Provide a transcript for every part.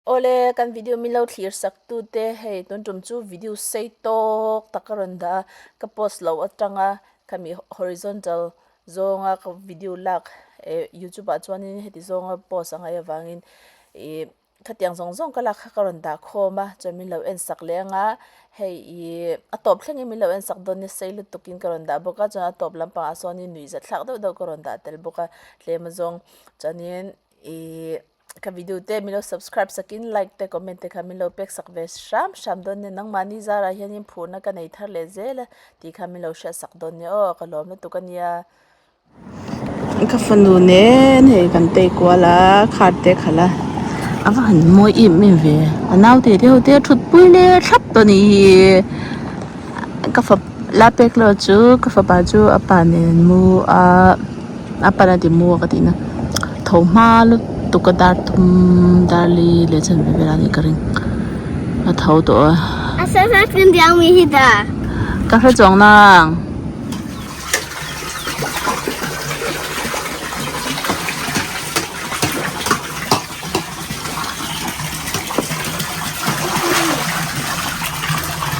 Awle kan video min lo thlir sak tu te hei tun tum chu video sei tawk tak a rawn dah a ka post loh atanga khami horizontal zawnga ka video lak eh youtube ah chuanin heti zawnga post a ngaih avangin ih khatiang zawng zawng ka lak kha ka rawn dah khawm a chuan min lo en sak leh anga hei ih a tawp thlengin min lo en sak dawn nia sei lutukin ka rawn dah bawk a chuan a tawp lampangah sawnin nuihzat thlak deuh deuh ka rawn dah tel bawk a tlem azawng chuanin ih. Ka video te min lo subscribe sakin like te comment te kha min lo pek sak ve hram hram dawn nia nangmahni zarah hianin phurna ka nei thar leh zel a tih kha min lo hriat sak dawn nia aw ka lawm lutuk a nia. Ka fanu nen hei kan tei kual a car te khalh a a va han mawi em em ve a naute te ho te a thut pui leh thlap tawh a nih hi ka fap la pek loh chu ka fapa chu a pa nen an mu a. A pan a ti mu a ka tihna tho hma lutuk a dar thum dar li leh chan ve vel a nih ka ring a tho tawh a. Ka hre chuang nang.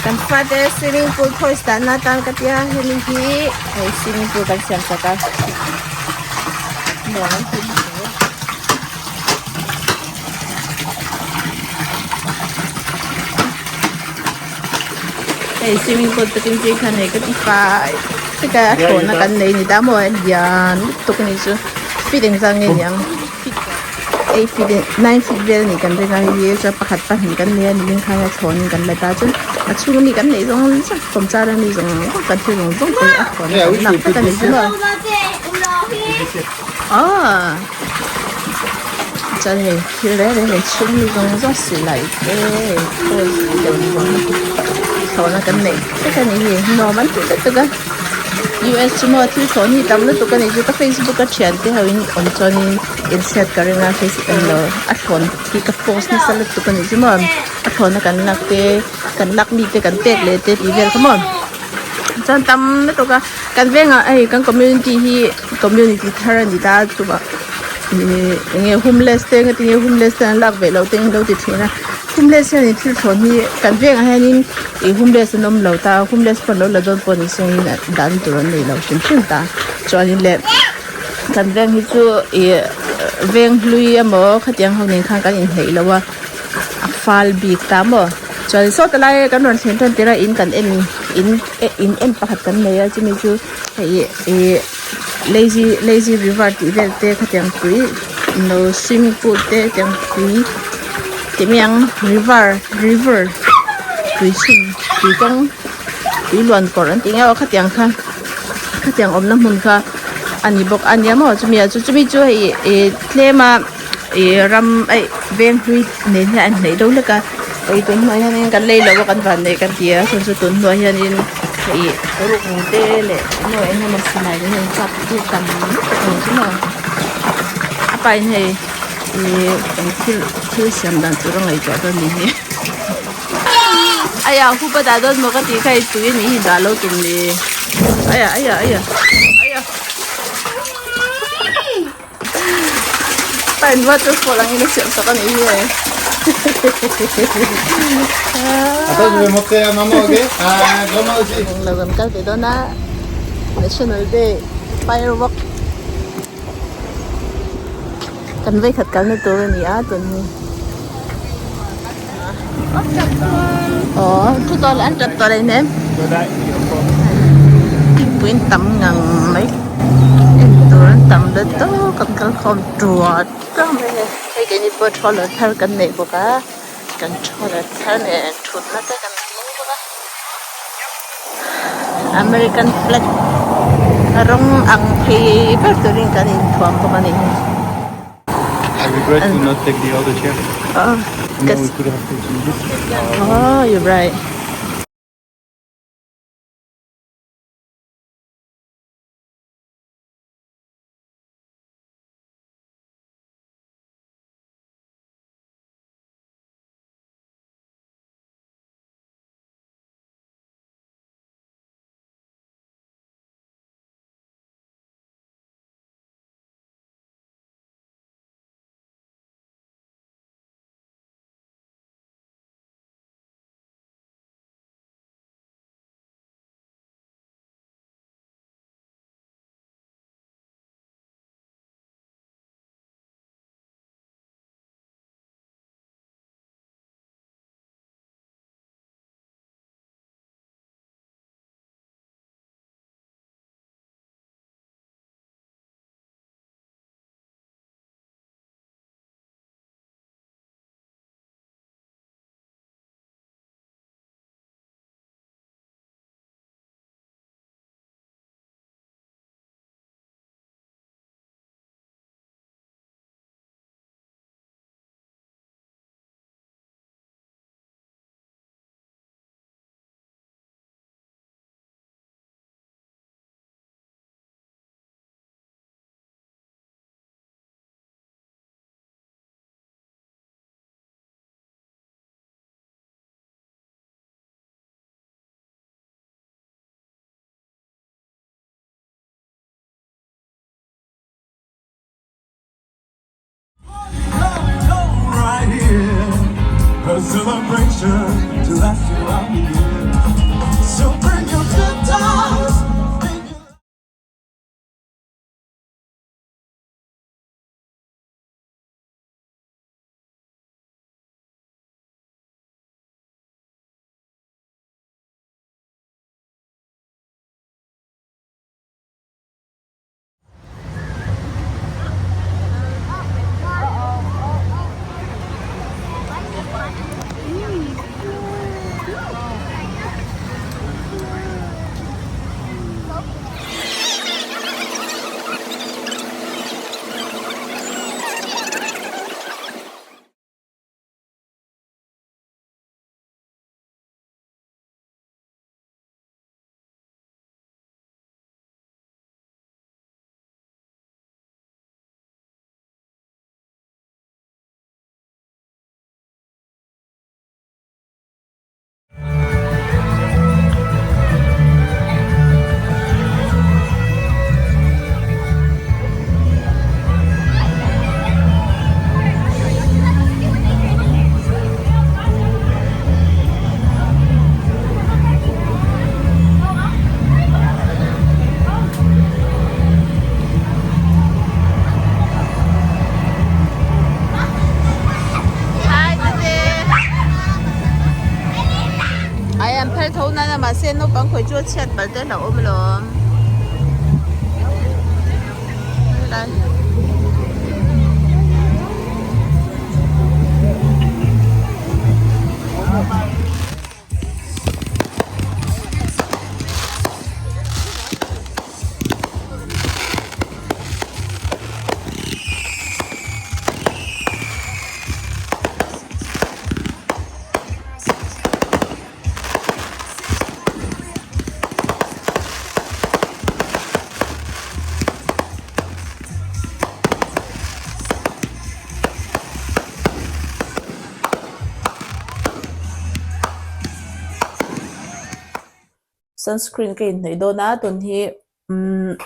Kan fate swimming pool toys dahna atan ka tia hemi hi hei swimming pool kan siam sak a nuam an ti hle. Hei swimming pool takin chi khan hei ka ti fai vek a a thlawhna kan nei ni ta maw a lian lutuk a nih chu feet engzah nge niang. Eight feet nine feet vel a nih kan ring a hei hi chuan pakhat pahnih kan nei a nimin khan a thlawn in kan la ta chuan a chhung ami kan neih zawng zawng kawmchar ami zawng zawng kan thil zawng zawng te hi a thlawn a kan lak vek a ni chu maw aw chuan hei thil reng reng hei chhung mi zawng zawng silai te hei toys te zawng zawng thlawn a kan neih vek a ni hi nuam an ti lutuk a. US chu maw thil thlawh hi tam lutuk a ni chu ka facebook a thian te ho in awm chuan in in hriat ka ring a facebook englo a thlawn hi ka post nasa lutuk a ni chu maw a thlawn a kan lak te kan lak mi te kan pek leh te tih vel kha maw chuan tam lutuk a kan vengah hei kan community hi community thar a ni ta chuvah ihh eng nge homeless te nga tinge homeless te an lak ve loh te englo ti thin a homeless hian in thil thlawn hi kan vengah hianin ih homeless an awm lo ta homeless pawh an lo la dawn pawh ni sengin dan tur an nei lo hrim hrim ta chuanin leh kan veng hi chu ih veng hlui emaw khatiang ho nen khan kan inhneih lo a a fal bik ta maw chuan saw ti lai kan rawn thlen tan tir a in kan en in in en pakhat kan nei a chumi chu hei ih lazy lazy river tih vel te khatiang tui no swimming pool te tiang tui tih mai ang river river tui chhun tui kawng tui luan kawr an tih ngeuh a khatiang kha khatiang awmna hmun kha a ni bawk a nia maw chumi ah chu chumi chu hei ih tlem a ih ram aih veng hlui nen hian a inhnaih deuh hlek a hei tun hnuai hianin kan lei lo a kan van neih kan ti a chhan chu tun hnuai hianin ih ruk te leh emaw eng emaw silai te hian chak hi tam lutuk a ni chu maw a pa in hei ih eng thil thil siam dan tur a ngaihtuah dawn ni hi aiah hup a dah dawn maw ka tih kha hei tui a nih hi dah lo tum ni aiah aiah aiah aiah. Pain waterfall ang ina siam sak a nih hi hei. Englo kan kal ve dawn a National Day firework kan vei khat kalna tur a ni a tun hi. Aw thu tawh leh an tap tawh leh hnem. Thingpui an tam ngang mai. En tur an tam bet tawk kan kal khawm tuat tuat mai a. Hei keini pawh trawler thar kan nei bawk a. Kan trawler thar nen thutna te kan hmang bawk a. American flag rawng ang phei ber turin kan inthuam bawk a ni. I regret to not take the other chair. Oh, No, we could have taken this. Oh, you're right. A celebration to last throughout the year. So bring your good times. Bring your Ai an phel tho nana mahse naupang khawi chu a chhiat palh te hlauh awm alawm. Sunscreen ka inhnawih dawn a tun hi umm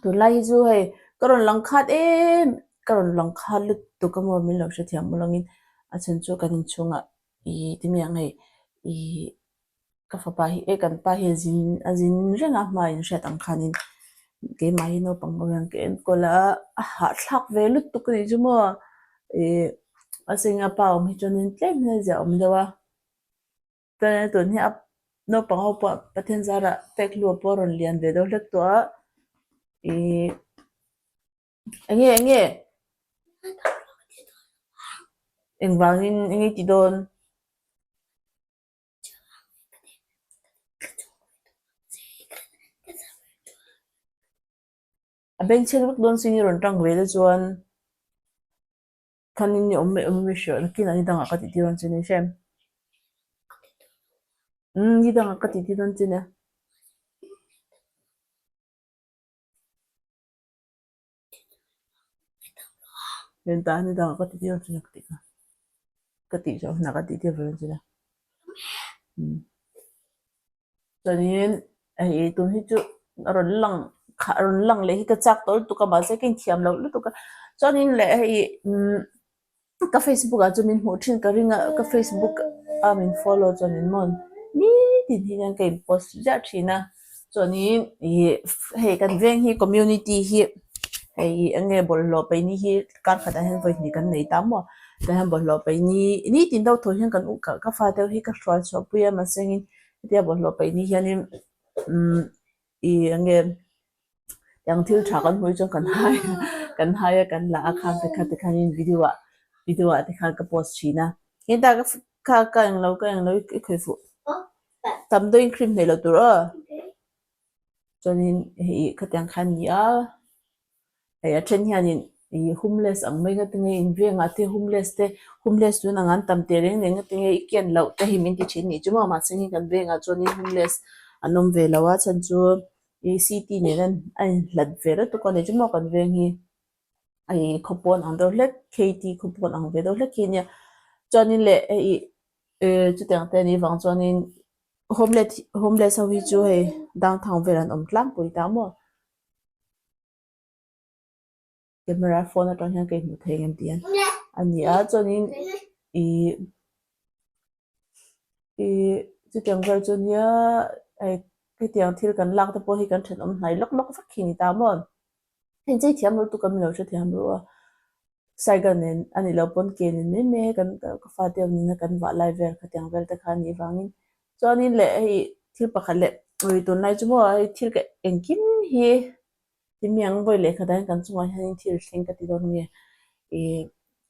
tunlai hi chu hei ka rawn lang khat em ka rawn lang khat lutuk a maw min lo hrethiam ulangin a chhan chu kan inchhungah ih ti mai ang hei ih ka fapa hi e kan pa hi a zin a zin reng a hma in hriat ang khanin keimah hi naupang ho hian ka enkawl a a hahthlak ve lutuk a nih chu maw ih a cheng a pa awm hi chuanin tlem hian a ziahawm deuh a. Chuan tun hi a naupang ho pawh Pathian zarah pek hlu pawh a rawn lian ve deuh hlek tawh a ihh eng nge eng nge engvangin eng nge i tih dawn? A bengchheng vek dawn sin i rawn tang ve te chuan. Khanin i awm mai awm mai hriat nakin ah ni dangah ka tih tir dawn che nia hrem. Umm ni dangah ka tih tir dawn che nia. Enta ni dangah ka tih tir dawn che nia ka tih kha. Ka tih zawh hunah ka tih tir ve dawn che nia. Umm. Chuanin hei tun hi chu a rawn lang kha a rawn lang leh hi ka chak tawh lutuk a mahse ka inthiam loh lutuk a chuanin leh hei umm ka facebook ah chuan min hmuh thin ka ring a ka facebook a min follow chuanin maw nitin hian ka in post ziah thin a chuanin ih hei kan veng hi community hi hei eng nge bawlhhlawh paih ni hi kar khatah hian vawi hnih kan nei ta maw tah hian bawlhhlawh paih ni nitin deuh thaw hian kan ka fate ho hi ka hrual chhuah pui a mahse engin hetia bawlhhlawh paih ni hianin umm ih eng nge eng thil tha kan hmuh hi chuan kan hai a kan hai a kan la a khang te kha tikhanin video ah video ah te khan ka post thin a heta ka kha ka englo ka englo i khawih fuh tam deuhin cream hnaih loh tur aw chuanin hei khatiang kha a ni a. Hei a then hianin ih homeless ang mai nga tinge invengah te homeless te homeless tun ang an tam teh reng reng nga tinge i ken loh te hi min ti thin nih chu maw mahse hei kan vengah chuanin homeless an awm ve lo a chhan chu ih city nen a a inhlat ve lutuk a ni chu maw kan veng hi ih khawpawn ang deuh hlek K T khawpawn ang ve deuh hlek hi ania chuanin leh hei ih chutiang te anih vang chuanin homeless homeless ho hi chu hei downtown vel an awm tlangpui ta maw. Camera phone atang hian ka inhmu thei ang em tih hian a ni a chuanin ih. Ih chutiang vel chu nia hei hetiang thil kan lak te pawh hi kan thenawm hnai lawk lawk vek hi ni ta maw? Hei chei thiam lo lutuk a min lo hrethiam ru a, cycle nen a nih loh pawn ke nen mai mai kan ka fate awm nena kan vah lai vel khatiang vel te kha a nih vangin chuanin leh hei thil pakhat leh ui tunlai chu maw hei thil ka engkim hi Timiang vawi lehkha dangin kan chungah hianin thil thleng ka ti dawn nge ih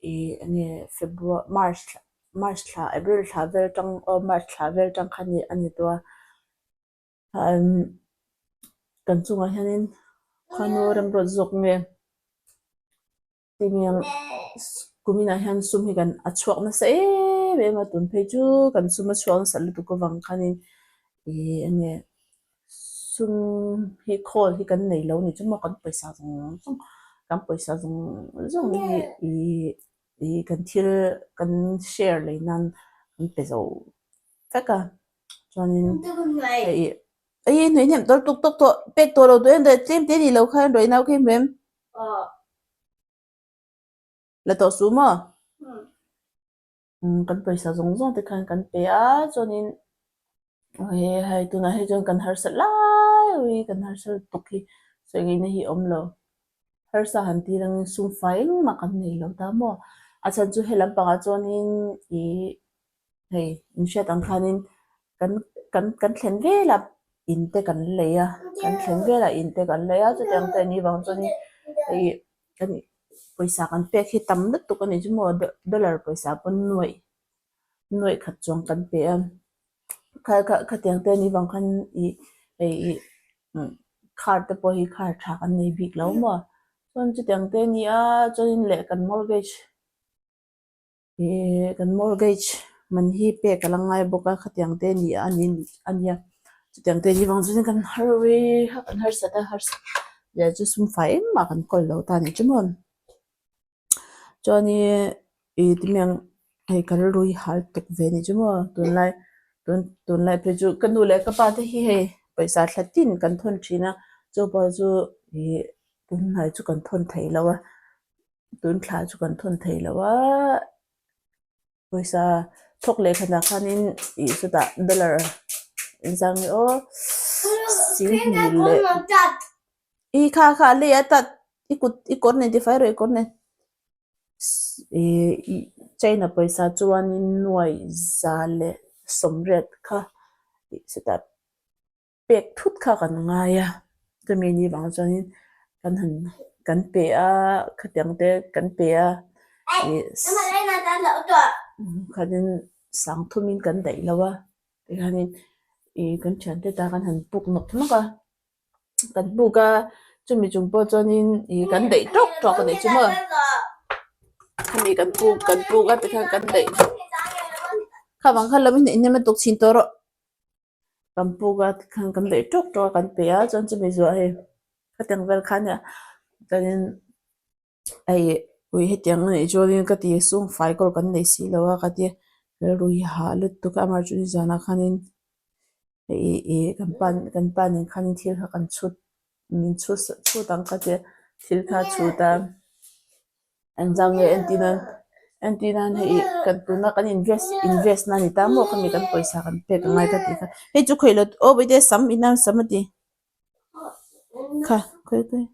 ih enge February March March thla April thla vel atang aw March thla vel atang khan a ni tawh a kan chungah hianin khuanu remruat zawk nge. Timiang kuminah hian sum hi kan a chhuak nasa em em a tun phei chu kan sum a chhuak nasa lutuk avang khanin ih enge sum hi khawl hi kan nei lo ni chu maw kan pawisa zawng zawng kan pawisa zawng zawng hi ih ih kan thil kan share lei nan kan pe zo vek a chuanin hei ei hnuai hnem tawlh tuk tawk tawh pek tawh lo duh em tlem te ni lo khan rawih nau khi hmu em. La tawh suh maw? Umm kan pawisa zawng zawng te khan kan pe a chuanin he hei tunah hi chuan kan harsat lai ui kan harsat lutuk hi sawi ngaihna hi a awm lo. Harsa han tir angin sum fai engmah kan nei lo ta maw? A chhan chu he lampangah chuanin ih Hei in hriat ang khanin kan kan kan thlen velah in te kan lei a kan thlen velah in te kan lei a chutiang te anih vang chuanin hei kan pawisa kan pek hi tam lutuk a ni chu maw dollar pawisa pawn nuaih nuaih khat chuang kan pe a kha kha khatiang te anih vang khan ih hei ih car te pawh hi car tha kan nei bik lo maw chuan chutiang te a ni a chuanin leh kan mortgage. Ihh kan mortgage man hi pek a la ngai bawk a khatiang te ni a ni a nia chutiang te ni vang chuan kan har a kan harsat a harsat zia chu sum fai engmah kan kawl lo ta a ni chu maw chuanin ih timiang hei ka rilru hi hal tuk ve a ni chu maw tunlai tun tunlai phei chu ka nu leh ka pa te hi hei pawisa thla tin kan thawn thin a chupawh chu ih tunhnai chu kan thawn thei lo a. Tun thla chu kan thawn thei lo a, pawisa thawk leh khatah khanin ih chutah dollar engzah nge aw singhnih leh ih kha kha a lei a tat i kut i kawr nen tifai rawh i kawr nen ih china pawisa chuanin nuai za leh sawmriat kha ih chutah. Pek thut kha kan ngai a, chumi ni vang chuanin kan han kan pe a khatiang te kan pe a ih khanin sang thumin kan daih lo a tikhanin ih kan thiante ta kan han puk nawk nawk a kan puk a chumi chung pawh chuanin ih kan daih tawk tawk a nih chu maw khami kan puk kan puk a tikhan kan daih kha vang khan lo in hnem a tuk chhin tawh rawh. Kan puk a tikhan kan daih tawk tawk a kan pe a chuan chumi zuah hei khatiang vel kha ania chuanin hei ui hetiang a nih chuanin ka ti sum fai kawr kan nei si lo a ka tia rilru hi hah lutuk a amaherawhchu chu nizanah khanin hei ih kan pa kan pa nen khanin thil kha kan chhut min chhut chhut ang ka tia thil kha a chhut a. Engzah nge entir nan entir nan hei kan tuna kan invest invest na ni ta maw khami kan pawisa kan pek a ngai ka tih kha hei chu khawi lo aw bawihte sam inang sam a ti kha khawi khawi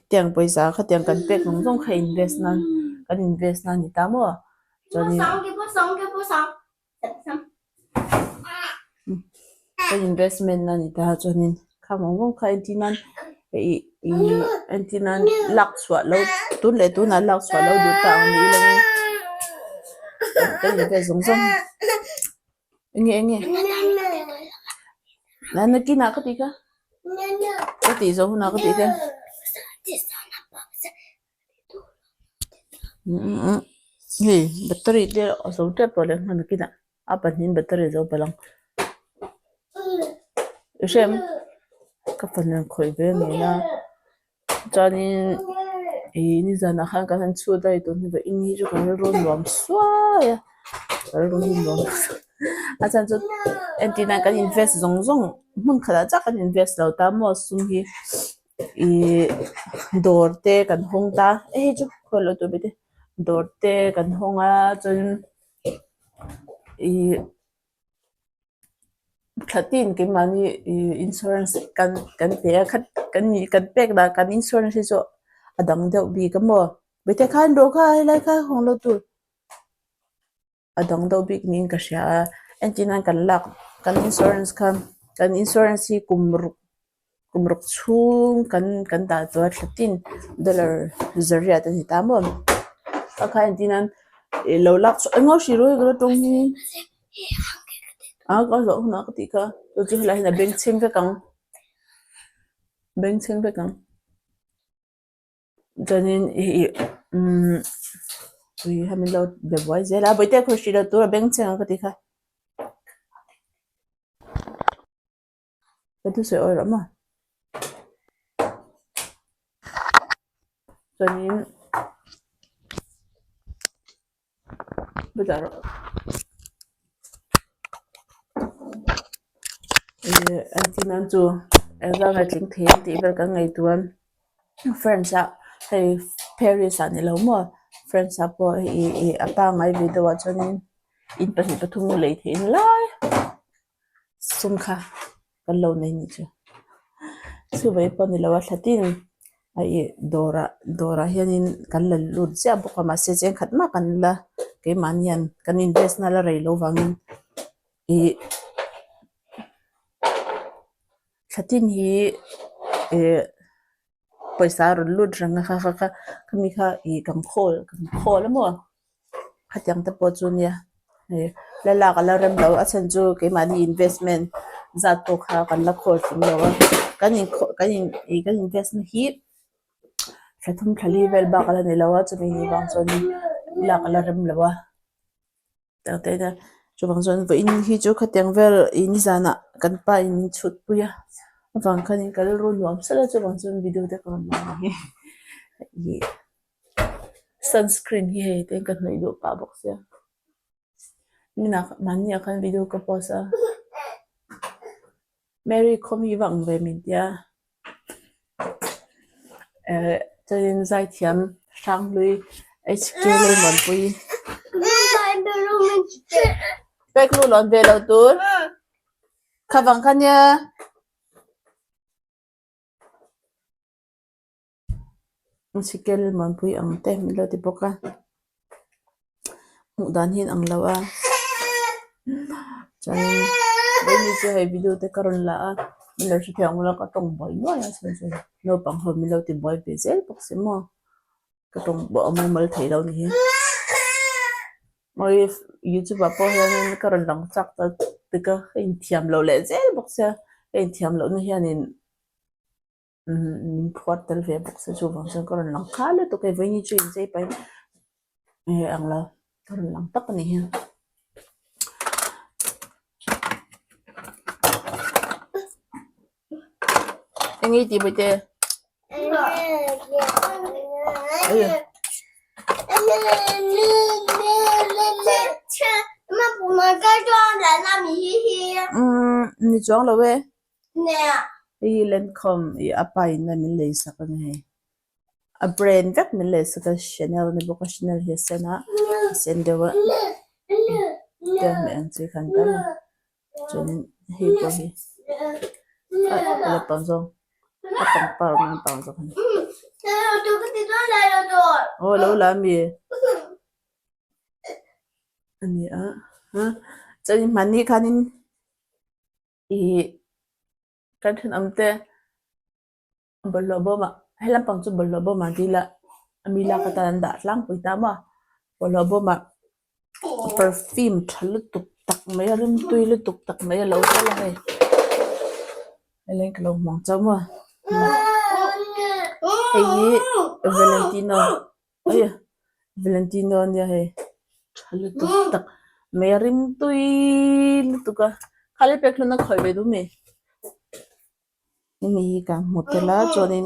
tiang pawisa khatiang kan pek zawng zawng kha invest nan kan invest na ni ta maw chuanin. Ka investment a ni ta chuanin kha vawng vawng kha entir nan ih ih entir nan lak chhuah loh tun leh tunah lak chhuah loh duh ta ang ni lovin ka invest zawng zawng enge enge nakinah ka tih kha ka tih zawh hunah ka tih kha. Hei battery te a zo tep tawh leh nghal nakinah a pahnihin battery a zo palh ang i hria em ka fanu khawih ve mai a chuanin ih nizanah khan kan han chhut a tun hi vawiin hi chu kan rilru nuam suai a kan rilru hi nuam a chhan chu entir nan kan invest zawng zawng hmun khatah chiah kan invest lo ta maw sum hi. Ihh dawr te kan hawng ta hei chu khawi lo tur bete dawr te kan hawng a chuan. Ih thla tin keimahni ih insurance kan kan pe a khat kan nih kan pek dah kan insurance hi chu a dang deuh bik a maw bete khan rawh kha helai kha hawng lo tur a dang deuh bik niin ka hria a entir nan kan lak kan insurance kha kan insurance hi kum ruk kum ruk chhung kan kan dah tawh a thla tin dollar zariat a ni ta maw a kha entir nan ih lo lak chhuah eng hrih rawih ka la tawng hi a ka zawh hunah ka tih kha chu chu helaiah hian a bengchheng vek ang bengchheng vek ang. Chuanin ih ih umm ui ha min lo be buai zel a bawihte khawi hrih loh tur a bengchheng ang ka tih kha. Ka thusawi awih rawh maw? Chuanin rawh ih an ti nan chu exam a tling thei ang tih vel kan ngaihtuah a friends ah hei Paris ah ni lo maw friends ah pawh hei ih ih a pangngai ve deuh ah chuanin in pahnih pathum lei theih in lai. Sum kha kan lo nei nih chu chuvei pawh ni lo a thla tin a ih dawrah dawrah hianin kan la lut ziah bawk a mahse cheng khat mah kan la keimahni hian kan invest na la rei loh vangin ih thla tin hi ih pawisa a rawn lut reng a kha kha kha khami kha ih kan khawl kan khawl a maw khatiang te pawh chu nia hei la lak a la rem lo a chhan chu keimahni investment zat pawh kha kan la khawl tling lo a kan in khaw kan in ih kan invest na hi thla thum thla li vel bak a la ni lo a chumi ni vang chuanin lak a la rem lo a. Tak te hian chuvang chuan vawiin hi chu khatiang vel ih nizanah kan pa in min chhut pui a avang khanin ka rilru nuam sela chuvang chuan video te ka rawn la ang hi ih sunscreen hi hei te ka hnawih duh pah bawk sia ninah mahni ah khan video ka post a Mary khawmi vak ang ve min tia eh chuanin zaithiam Hranghlui HK Leimuanpui pek lu lawn ve lo tur kha vang kha nia. Sikel muanpui ang te min lo ti bawk a hmuh dan hi a inang lo a chuanin vawiin chu hei video te ka rawn la a min lo hrethiam ang ula ka tawng buai nuai a chhan chu naupang ho min lo ti buai ve zel bawk si maw ka tawng pawh a mumal thei lo a ni hi awii youtube ah pawh hianin ka rawn lang chak ta tek a ka inthiam loh leh zel bawk sia ka inthiam lohna hianin. Min phuar tel ve bawk se chuvang chuan ka rawn lang nghal lutuk e vawiin chu inchei pahin eh ang lo ka rawn lang tak a ni hi. Eng i tih bawihte? Umm ni chuang lo e. Hei hi Lancome ih a pa in a min lei sak a ni hei a brand vek min lei sak a Chanel a ni bawk a Chanel hi a sen a a sen deuh a te hmeh ang chi kha an tam a chuanin hei pawh hi a lampang zawng a pangpar awm lampang zawng a ni aw lo la ami a ni a chuanin hmanni khanin. Ih kan thenawm te bawlhhlawh bawmah he lampang chu bawlhhlawh bawmah an ti ila a mi lak atan an dah tlangpui ta maw bawlhhlawh bawmah perfume tha lutuk tak mai a rimtui lutuk tak mai a lo kal a hei helai ka lo hmu ang chauh maw hei hi valentino. Aia Valentino ania hei tha lutuk tak mai a rim tui lutuk a khalai pek hlun a khawih ve duh mi hemi hi kan hmu tel a chuanin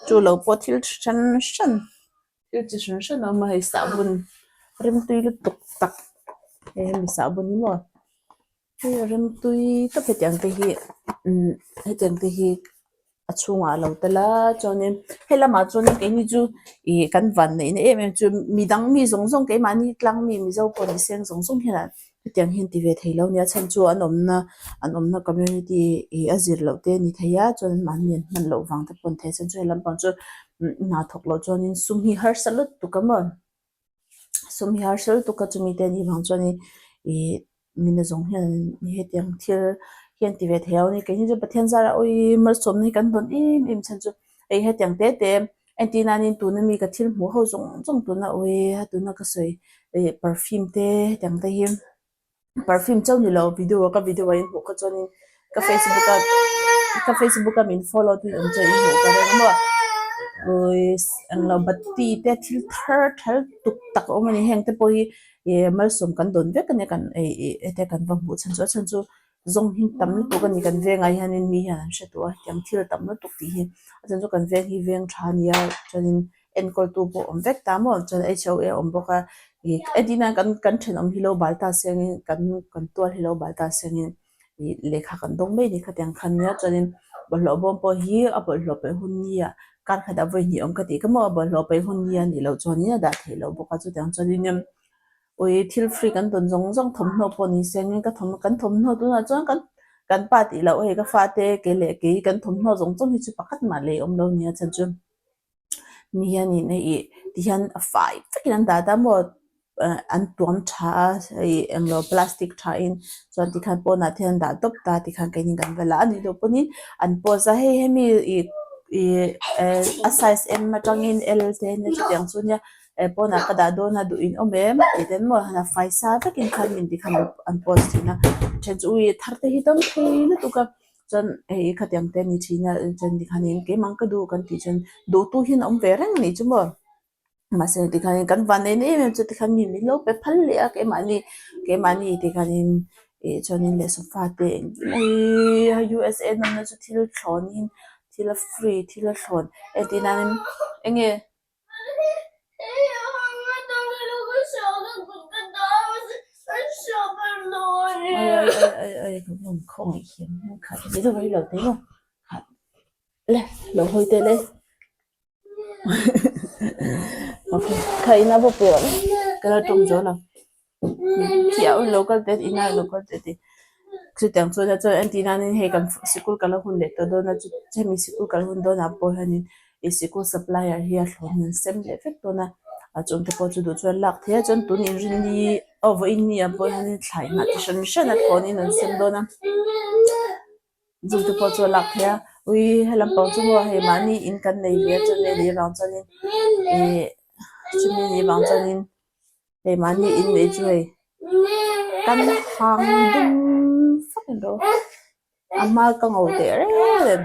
chu lo pawh thil hran hran thil chi hran hran a awm a hei sahbawn rim tui lutuk tak hei hemi sahbawn hi maw hei a rim tui tawp hetiang te hi umm hetiang te hi. A chhungah a lo tel a chuanin helamah chuanin keini chu ih kan van neihna em em chu midang mi zawng zawng keimahni tlang mi mizo pawh ni seng zawng zawng hian. Hetiang hi an ti ve thei lo nia chhan chu an awmna an awmna community ih a zir loh te a ni thei a chuan mahni an hman loh vang te pawh a ni thei a chhan chu he lampang chu hna thawk loh chuanin sum hi harsa lutuk a maw sum hi harsa lutuk a chumi te anih vang chuanin ih mina zawng hian hetiang thil hi an ti ve thei a ni keini chu Pathian zarah awii malsawmna hi kan dawn em em chhan chu hei hetiang te te entir nanin tuna mi ka thil hmuh ho zawng zawng tuna awii tuna ka sawi ih perfume te hetiang te hi. Perfume chauh ni lo video a ka video a in hmuh kha chuanin ka facebook a ka facebook a min follow tu in awm chuan in hmuh ka ring maw awii englo bati te thil thar thal tuk tak a awm a ni heng te pawh hi ih malsawm kan dawn vek a nia kan ih ih hete kan va hmuh chhan chu a chhan chu zawng hi tam lutuk a ni kan vengah hianin mi hian an hre tawh a hetiang thil tam lutuk tih hi a chhan chu kan veng hi veng tha a ni a chuanin. Enkawl tu pawh awm vek ta maw chuan H O A awm bawk a ih entin a kan kan thenawm hi lo bal ta sengin kan kan tual hi lo bal ta sengin ih lehkha kan dawng mai ni khatiang khan nia chuanin bawlhhlawh bawm pawh hi a bawlhhlawh peih hun ni ah kar khat ah vawi hnih awm ka tih ka maw a bawlhhlawh peih hun ni a nih loh chuanin a dah theih loh bawk a chutiang chuanin ui thil free kan tawn zawng zawng thawmhnaw pawh ni sengin ka thawm kan thawmhnaw tunah chuan kan kan pa tih loh hei ka fate kei leh kei kan thawmhnaw zawng zawng hi chu pakhat mah lei awm lo nia chhan chu. Mi hianin hei ih tihian a fai vekin an dah ta maw eh an tuam tha a hei englo plastic tha in chuan tikhan pawnah te hian an dah tawp ta tikhan keini kan va la a nih loh pawhin an post a hei hemi ih ih eh a size M atangin L te nia chutiang chu nia eh pawnah ka dah dawn a duh in awm em tih te maw a fai sa vekin khan min tikhan an post thin a then chu ui thar te hi tam thei lutuk a. Chuan hei khatiang te a ni thin a chuan tikhanin keimah ka duh kan tih chuan duhtu hian a awm ve reng a nih chu maw mahse tikhanin kan vanneihna em em chu tikhan mi min lo pe phal leh a keimahni keimahni tikhanin ih chuanin leh sofa te engkim awii U S A nawmna chu thil thlawnin thil a free thil a thlawn entir nanin enge. Chutiang chuan chuan entir nanin hei kan sikul kal a hun leh tawh dawn a chu hemi sikul kal hun dawnah pawh hianin ih sikul supplier hi a thlawn an sem leh vek dawn a a chung te pawh chu duh chuan lak theih a chuan tun inrinni aw vawiin ni ah pawh hianin thlai hnah chi hran hran a thlawnin an sem dawn a chung te pawh chu a lak theih a ui helam pang chu maw hei mahni in kan nei ve a chumi anih vang chuanin ih chumi anih vang chuanin. Hei mahni in nei chu hei kan hang dum fak in ro a hma ka ngo teh reng nen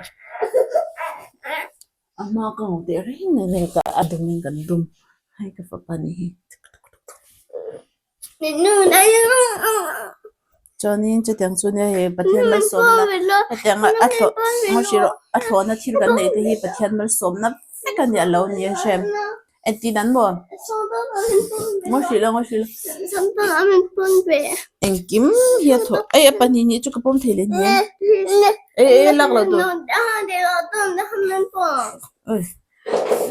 a hma ka ngo teh reng nen hei ka a dum in kan dum hei ka fapa nih hi chuanin chutiang chu nia hei Pathian malsawmna hetianga a thlawh a thlawhna thil kan neih te hi Pathian malsawmna vek a ni a lo ni a hrem. Engtin an maw? Ngaw hrilh a, ngaw hrilh a. Engkim hi a thawh. Ei a pahnih hnih chu ka pawm thei leh hniam. Ei ei lak lo tur. Oi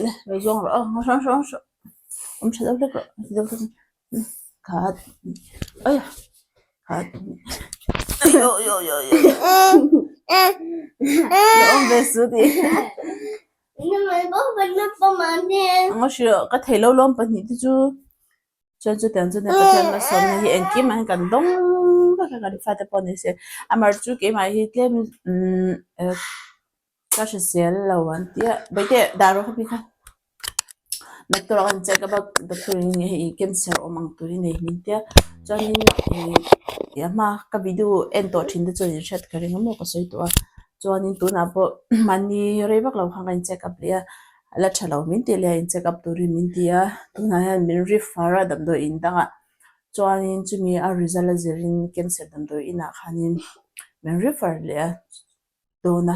le lo zawng rawh aw ngaw hrang hrang hrang. Awm tha deuh hlek rawh. Deuh hlek. Khat. Oi. Khat. Oi oi oi oi. Lo awm ve su ti. Anga hrilh ka thei lo lawm pahnih te chu chuan chutiang chu nia Pathian malsawmna hi engkim ah hian kan dawng vek a kan fate pawh ni se amaherawh chu keimah hi tlem umm ka hrisel lo an tia baite dah rawh khawpi kha doctor ah khan check up a doctor in nge hei cancer awm ang turin hei min tia chuanin ih a hma ka video en tawh thin te chuan in hriat ka ring a maw ka sawi tawh a. Chuanin tunah pawh mahni rei vak lo khan ka in check up leh a, a la tha lo min tih leh a in check up turin min ti a, tunah hian min refer a damdawi in dangah chuanin chumi a result a zirin cancer damdawi inah khanin min refer leh a dawn a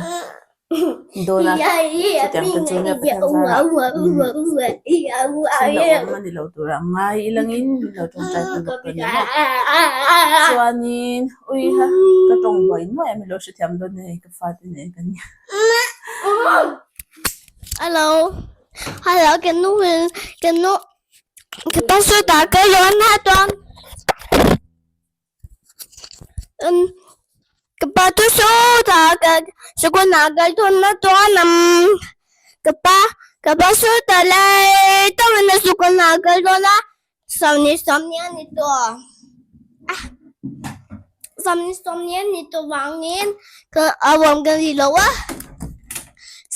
dawn a chutiang te chu nia Pathian zarah thil a awm a ni lo turah ngai ilangin min lo tawngtai pui bawk ta nia maw chuanin. Ui ha ka tawng buai nuai a milo hrethiam dawn nia ka fate nen kan nia. Hello hello ka nu ka nu ka pastor ta ka rawn ha chuan. Ka pa chu sawtah ka sikul ah kal dawn a chuan ka pa ka pa sawtah lai tawngin a sikul ah kal dawn a sawmni sawmni a ni tawh a sawmni sawmni a ni tawh vangin ka a awm ka ri lo a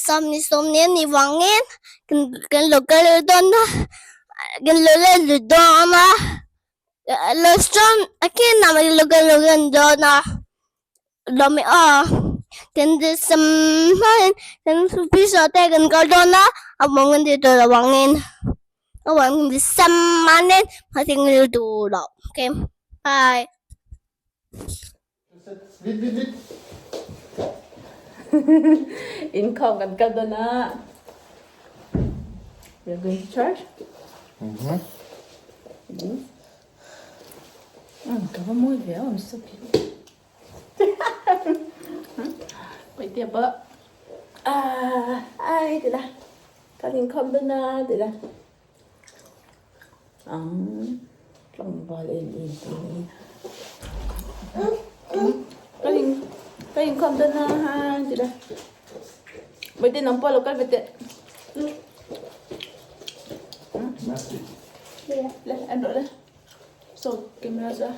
sawmni sawmni a nih vangin kan lo kal dawn a kan lo let lut dawn a. Bye. Inkhawm kan kal dawn a. We are going to church. Mm-hmm. Ka va mawi ve awm so phi. Pui tia pawh. Ah, ai ti la. Kan inkhawm dawn a ti la. Ang tlangval em em te hi. Ka in ka inkhawm dawn a ha ti la. Bawihtei nang pawh lo kal ve teh. Le en rawh le. So camera chu a.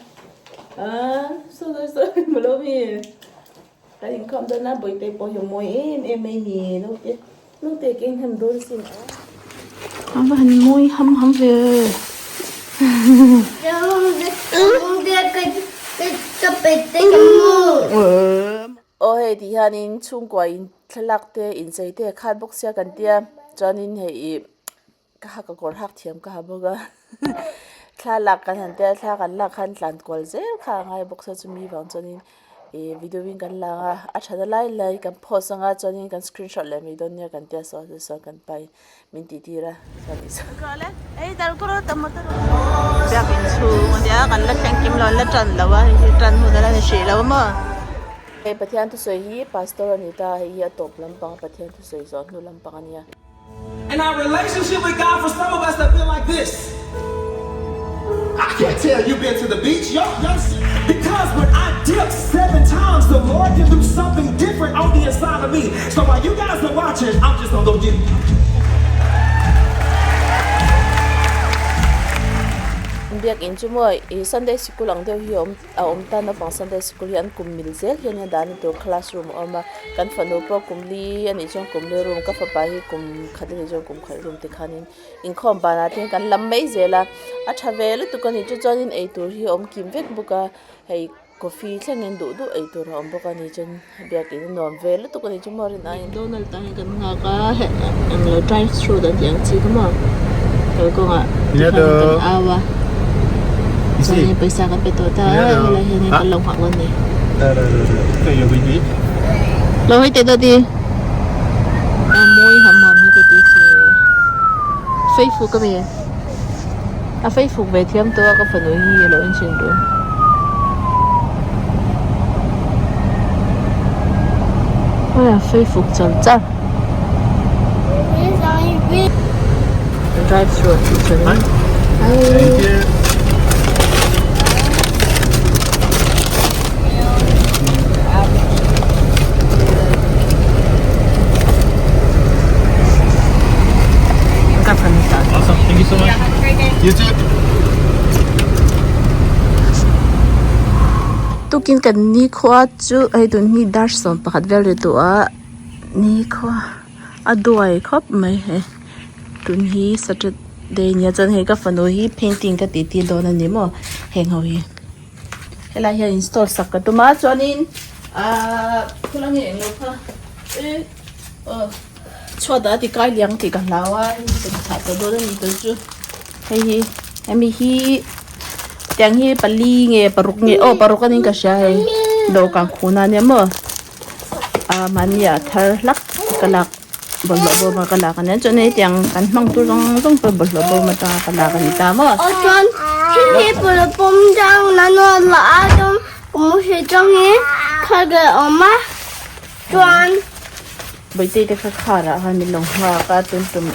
Ah so so so malo mi. Ka inkhawm dawn a Bawihtei pawh hi mawi em em mai ni naute naute ka inhnem dawn sin a. A va han mawi ham ham ve. Aw hei ti hianin chhungkua in thlalak te inchei te a khat bawk sia kan tia chuanin hei ih Ka ha ka kawr hak thiam ka ha bawk a thla lak kan han tia thla kan lak khan tlan kual zel kha a ngai bawk sia chumi vang chuanin ih video in kan lang a a that na lai lai kan post anga chuanin kan screenshot leh mai dawn nia kan tia saw saw kan pai min tih tir a chuan biakin chhung ania kan la thleng kim lo an la tan lo a hei hi tan hun ala ni hrih lo a maw hei Pathian thusawi hi pastor a ni ta hei hi a tawp lampang Pathian thusawi zawh hnu lampang a nia. And our relationship with God for some of us have been like this. I can't tell you've been to the beach. Yo, yo, because when I dip seven times, the Lord can do something different on the inside of me. So while you guys are watching, I'm just gonna go dip. Biakin chu maw ih Sunday sikul ang deuh hi a awm a awm ta naupang Sunday sikul hi an kum mil zel hian a dan tur classroom a awm a kan fanu pawh kum li a nih chuan kum li room ka fapa hi kum khat a nih chuan kum khat room te khanin inkhawm banah te hian kan lam mai zel a a tha ve lutuk a ni chu chuanin eitur hi a awm kim vek bawk a hei coffee thlengin duh duh eitur a awm bawk a ni chuan biakin a nuam ve lutuk a ni chu maw rin aiin Donald tan hian kan nghak a heh englo drive through dan tih ang chi kha maw kalkawngah tikhan kan au a chuanin pawisa kan pe tawh ta a helai hianin kan lo nghak dawn a ni. Lo hawi teh dawt i a mawi ham ham hi ka ti che Fei fuk a mi a fei fuk ve thiam tawh a ka fanu hi a lo enchhin ru. Awi a fei fuk char char. Drive through a tih chuan Thank you. Awesome. Thank you so much. You too. Tukin kan nikhua chu hei tun hi dar 11 vel ri tawh a nikhua a duai khawp mai hei tun hi Saturday nia chuan hei ka fanu hi painting ka tih tir dawn a ni maw heng ho hi. Helai hian install sak ka tum a chuanin ahh khawlai nge englo kha e aw chhuat ah a ti kai liang tih ka hlau a ka thah tawh dawn a ni tawh chu hei hi hemi hi tiang hi pali nge paruk nge aw paruk a niin ka hria hei dawhkan khuna ania maw ah mahni ah thar hlak ka lak bawlhhlawh bawm a ka lak ania chuan hei tiang kan hmang tur zawng zawng pawh bawlhhlawh bawm atanga ka lak a ni ta maw. Aw chuan hemi bawlhhlawh bawm chang na nuam la a chuan ka mu hre chang hi kha ka awm a chuan. Bawihtei te kha car ah khan min lo nghak a tun tum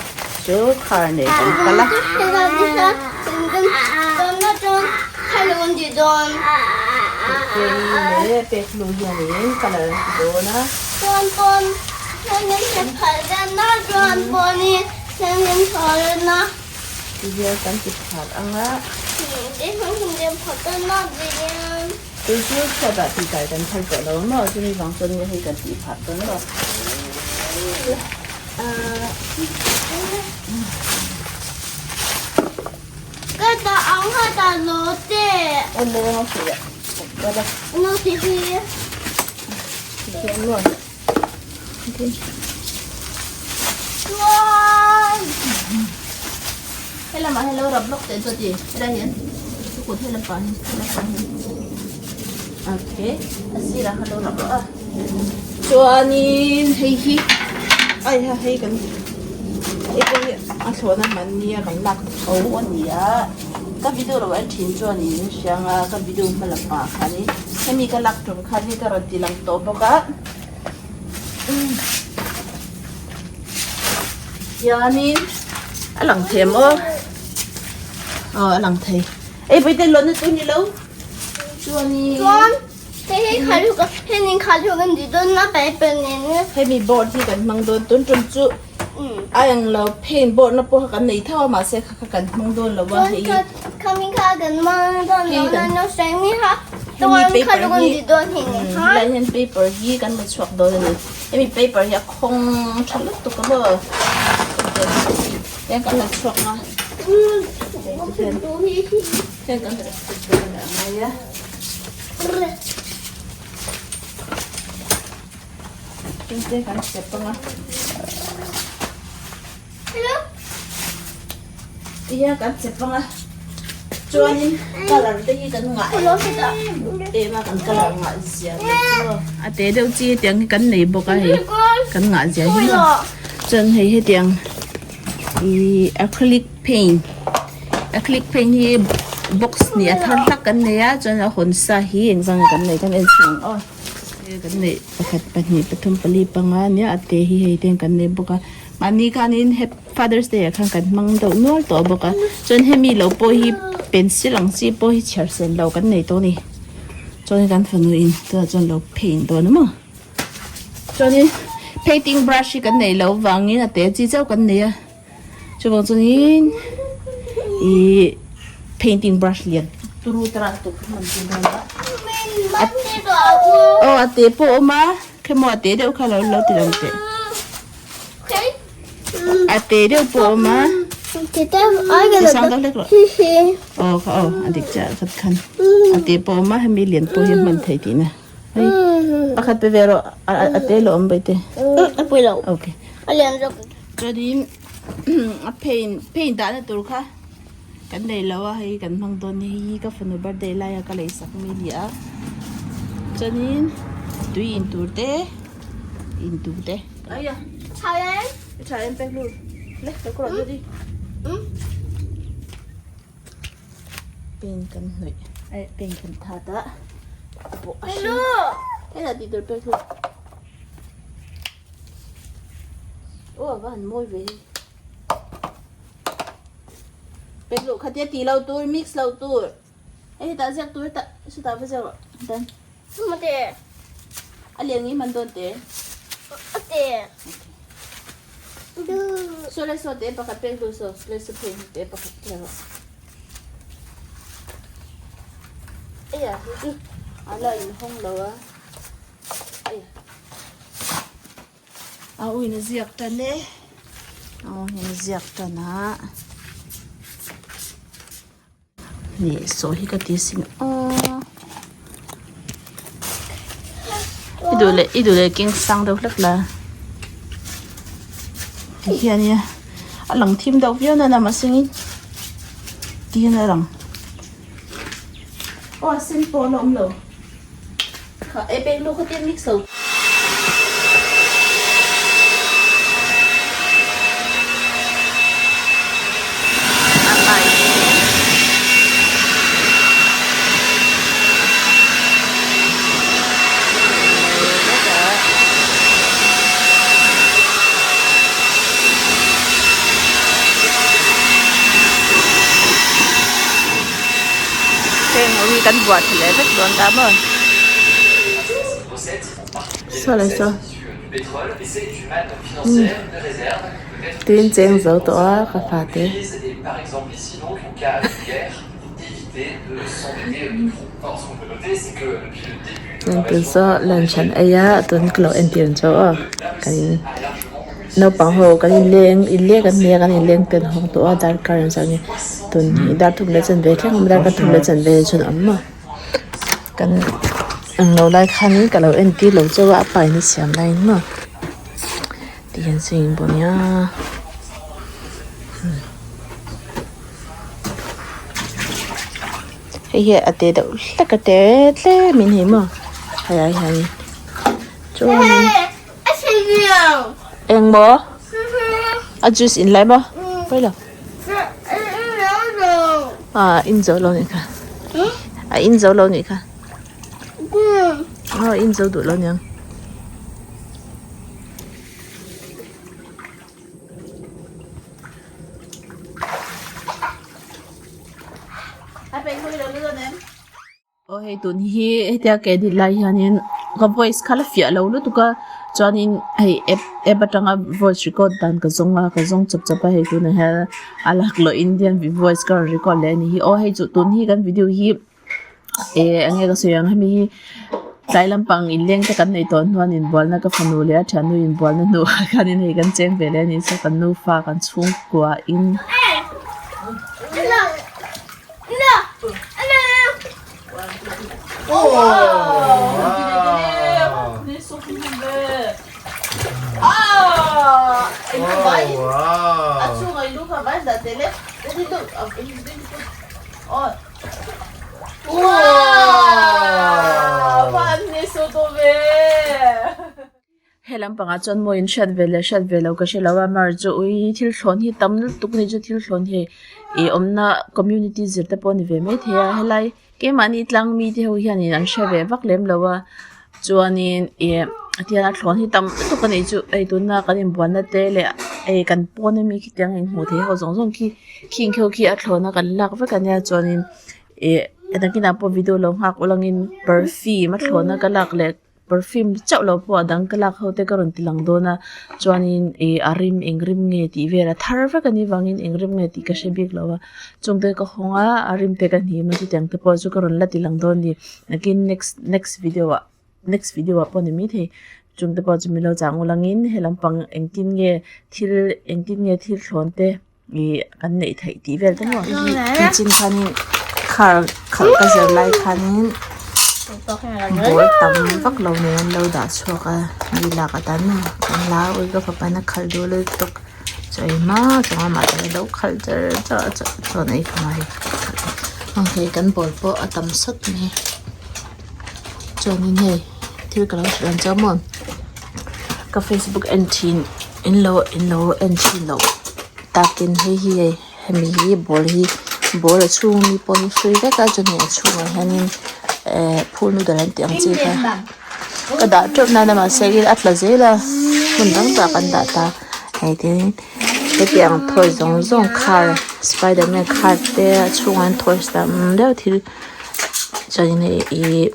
chu car nei kan kal a. Bawihtei leh Pekhlû hianin colour an ti dawn a. Chuan pawn hianin he phal dan a, chuan pawnin hianin phal a. Ti hian kan ti phal ang a. Ti hian kan ti phal a ti hian. Tui chu chhuatah tih kai kan phal tawh lo maw? Chumi vang chuan nge hei kan tih phah dawn maw? Ka dah ang kha dah lo te. Aw le a hrilh a ka dah. No ti hi. Ti maw? Okay. Chuan. He lamah hian lo rap lawk teh chuan ti helai hian ka kut he lampang hi he lampang hi okay a sirah khan lo rap lawk a chuanin hei hi ai ha hei kan hei pawh hi a thlawhna hman nia kan lak tho a ni a ka video lo en thin chuanin hrianga ka video hma lampangah khanin hemi ka lak tum khan hei ka rawn ti lang tawh bawk a. Hianin a lang thei em aw aw a lang thei ei vawi te lawna chu ni lo chuanin chuan hei hei kha chu ka henin kha chu kan ti dawn a paper nen hemi board hi kan hmang dawn tun tum chu a eng lo paint board na pawh kha kan nei tho a mahse kha kha kan hmang dawn lo a hei khami kha kan hmang dawn lo na no seng mi kha hemi paper hi helai hian paper hi kan la chhuak dawn a ni hemi paper hi a khawng tha lutuk a maw hian kan la chhuak a hian kan la chhuak dawn a ngai a. Tin kan step ang a. Tihian kan chep ang a. Chuanin colour te hi kan ngah em em a kan colour ngah zia te chu. A te deuh chi hetiang hi kan nei bawk a hei kan ngah zia hi maw. Chuan hei hetiang ih acrylic paint acrylic paint hi box hnih a thar hlak kan nei a chuan a hawn sa hi engzang nge kan nei kan en chhin ang aw. He kan neih pakhat pahnih pathum pali panga nia a te hi hei ten kan nei bawk a mahni khanin hep father's day ah khan kan hmang deuh nual tawh bawk a chuan hemi lo pawh hi pencil ang chi pawh hi chhiar sen lo kan nei tawh a ni chuan kan fanu in tunah chuan lo paint dawn a maw chuanin painting brush hi kan neih loh vangin a te chi chauh kan nei a chuvang chuanin ihh painting brush lian turu tara tur kha hman tur dawn a aw a te pawh a awm a khemaw a te deuh kha lo lo ti lang teh a te deuh pawh a awm a ti sang deuh hlek rawh aw kha aw a dik chiah khat khan a te pawh a awm a hemi lian pawh hi a hman thei tihna hei pakhat pe ve rawh a te lo awm bai te okay chuanin a paint paint dahna tur kha. Kan nei lo a hei kan hmang dawn ni hei hi ka fanu birthday laia ka lei sak mi ni a chuanin tui in tur te in tur te aia tha em tha em pek lut le ka kawr lut i pen kan hnawih ai pen kan that a pawh a hring hei ti tur pek lut aw a va han mawi ve hei. Pek luh khatia tih lo tur mix lo tur hei hetah ziak tur hetah sawtah va ziak rawh dan Mate a lian ngei man dawn te Ate saw le saw te pakhat pek luh saw le saw phei te pakhat ziak rawh eia a la inhawng lo a eia. A uin a ziak tan e a uin a ziak tan a nih saw hi ka ti sin aw i duh leh i duh leh keng sang deuh hlek la ti hian nia a lang thim deuh viau nana mahse in ti hian a lang aw a sen pawh a la awm lo. Kha e pek lu kha te mix lo. Heng ho hi kan buah thla leh vek dawn ta maw. Saw leh saw Tin cheng zo tawh a ka fate. Tun saw lunch an ei a tun ka lo entir ang chauh aw kan naupang ho kan inleng inleng an nia kan inleng te an hawng tawh a darkar an zah nge tun hi dar thum leh chanve thleng awm darkar thum leh chanve chuan a awm a kan englo lai khanin ka lo entir lo chauh a a pa in a siam laiin maw tihian swimming pool a nia. Hei hi a te deuh hlek a te tlem in hei maw hei ah hian chuanin engmaw a juice in lai maw pawi lo ah in zo lo nih kha a in zo lo nih kha aw in zo duh lo niang. Aw hei tun hi hetia ke dil lai hianin ka voice kha la fiah lo lutuk a chuanin hei app app atanga voice record dan ka zawng a ka zawng chawp chawp a hei tunah hian a laklawh indian voice ka rawn record leh a ni hi aw hei chu tun hi kan video hi. Eh eng nge ka sawi ang hemi hi tlai lampang inleng te kan neih tawh hnuan inbualna ka fanu leh a thiannu inbualna hnuah khanin hei kan cheng ve leh a ni so kan nufa kan chhungkua in. He lampangah chuan maw in hriat ve leh hriat ve loh ka hre lo a mar chu ui thil thlawn hi tam lutuk a ni chu thil thlawn hi ih awmna community zir te pawh a ni ve maithei a helai keimahni tlang mi te ho hianin an hre ve vak lem lo a chuanin ih tiang a thlawn hi tam lutuk a nih chu hei tuna kan inbualna te leh hei kan pawn ami khitiang inhmuh theih ho zawng zawng khi khing ho khi a thlawna kan lak vek a nia chuanin ih nakinah pawh video lo nghak ulangin perfume a thlawna ka lak leh perfume chauh lo pawh a dang ka lak ho te ka rawn ti lang dawn a chuanin ih a rim eng rim nge tih vel a thar vek a nih vangin eng rim nge tih ka hre bik lo a chung te ka hawng a a rim te ka hnim a chutiang te pawh chu ka rawn la ti lang dawn a ni nakin next next video ah. Next video ah pawh ni maithei chung te pawh chu min lo chang ul angin he lampang engtin nge thil engtin nge thil thlawn te ih kan neih theih tih vel te maw nichin khanin car khalh ka zir lai khanin ball tam vak lo nen an lo dah chhuak a mi lak atan maw kan la a ui ka fapa in a khalh duh lutuk chaw ei hma chuan amah te lo khalh char char a chuan ei kham a hei hei kan ball pawh a tam sawt mai. Chuanin hei thil ka lo hrilh ang che maw ka facebook en thin in lo in lo en thin loh takin hei hi hei hemi hi ball hi ball a chhung ami pawh hi free vek a chuanin a chhungah hianin ehh phul noodle an tih ang chi kha ka dah teuh nana mahse a tla zel a hmun dang takah kan dah ta hei tin hetiang toys zawng zawng car spiderman car te a chhungah hian toys tam deuh thil. Chuanin hei ihh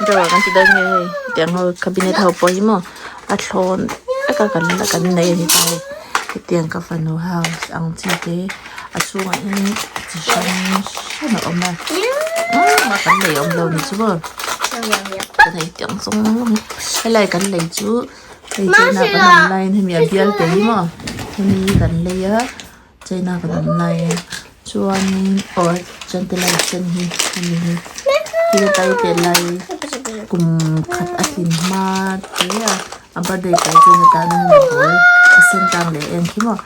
drawer kan ti dawn nge hei tiang ho cabinet ho pawh hi maw a thlawn vek a kan kan nei a ni ta hei hetiang ka fanu house ang chi te a chhungah hian chi hrang hrang a awm a engmah kan lei awm lo ni chu maw kan hei tiang zawng zawng hi helai kan lei chu hei china kan awm laiin hemi a bial te hi maw hemi hi kan lei a. China kan awm lai a chuanin aw chuan ti lai sen hi hemi hi thil tai te lai kum khat a tlin hma te a a birthday tlai chu na tan a ball a sen tang leh eng khi maw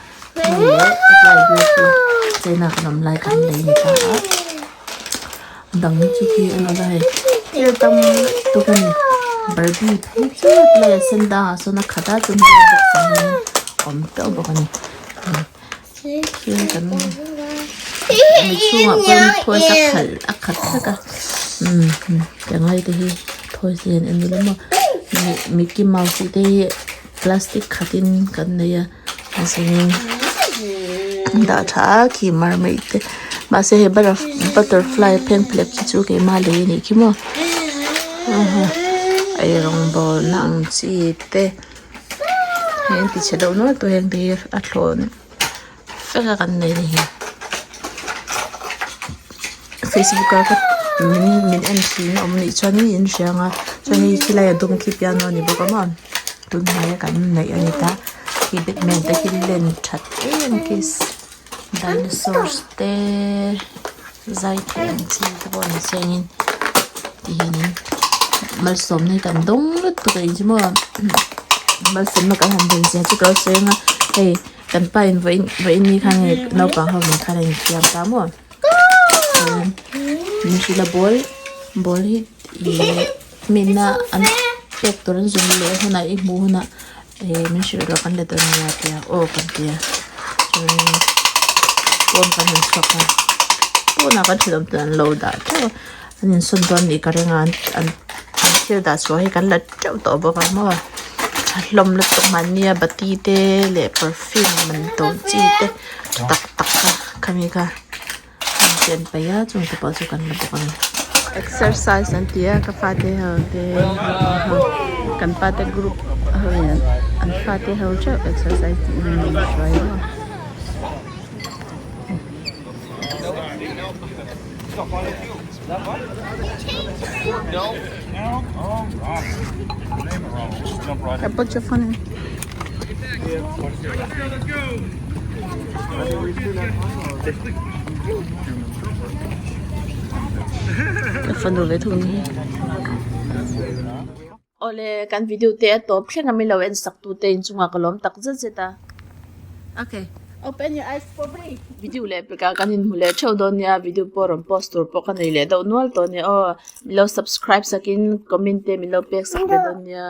hei leh hetlai bial chu china kan awm lai kan lei ni ta a a dang chu khi a ni a hei thil tam lutuk a ni barbie phei chu hetlai a sen dangah sawn a khat a chuan helai box ah hian awm teuh bawk a ni. Thil kan mi chhungah pawhin toys a khalh a khat vek a umm tiang lai te hi toys lian a ni lo maw mickey mouse tih te hi plastic khatin kan nei a mahse dah tha a khi mermaid te. Mahse hei butterfly phengphehlep khi chu keimah lei a nih khi maw eirawngbawl na ang chi te hei an ti chhe deuh nual tawh heng te hi a thlawn vek a kan nei a ni hi facebook a ka min min en thin a awm anih chuan in in hria ang a chuan hei khilai a dum khi piano a ni bawk a maw tunhnaia kan neih a ni ta khi batman te khi len that em khi dinosaurs te zai thei ang chi te pawh ni chiangin tihianin malsawmna hi kan dawng lutuk a inchi maw malsawmna kan han dawn zia chu ka lo sawi ang a hei kan pa in vawiin vawiin ni khan hei naupang ho nen khan a infiam ta maw chuan min hrilh a ball ball hi ihh mina an pek tur an zawng leh hunah i hmuh hunah Ehh min hrilh rawh kan la dawn nia tia aw kan tia chuanin pawn kan han chhuak a pawnah kan ṭhenawm ten an lo dah ṭeuh a an insawn dawn nih ka ring a an an thil dah chhuah hi kan la ṭeuh tawh bawk a maw ṭha hlawm lutuk mahnia bati te leh perfume man to chi te ṭha tak tak kha khami kha an chen paih a chung te pawh chu kan la bawk a ni. Exercise an ti a ka fate ho te ho kan pa te group ho in an fate ho theuh exercise tih nan an hruai a. Put your phone in. Ka fanu ve thung hi. Awle kan video te a tawp thleng a milo en sak tu te inchungah ka lawm tak zet zet a. Okay. Open your eyes for me. Video leh pekah kan inhmu leh theuh dawn nia video pawh rawn post tur pawh ka nei leh deuh nual tawh nia aw. Milo subscribe sakin comment te milo pek sak ve dawn nia.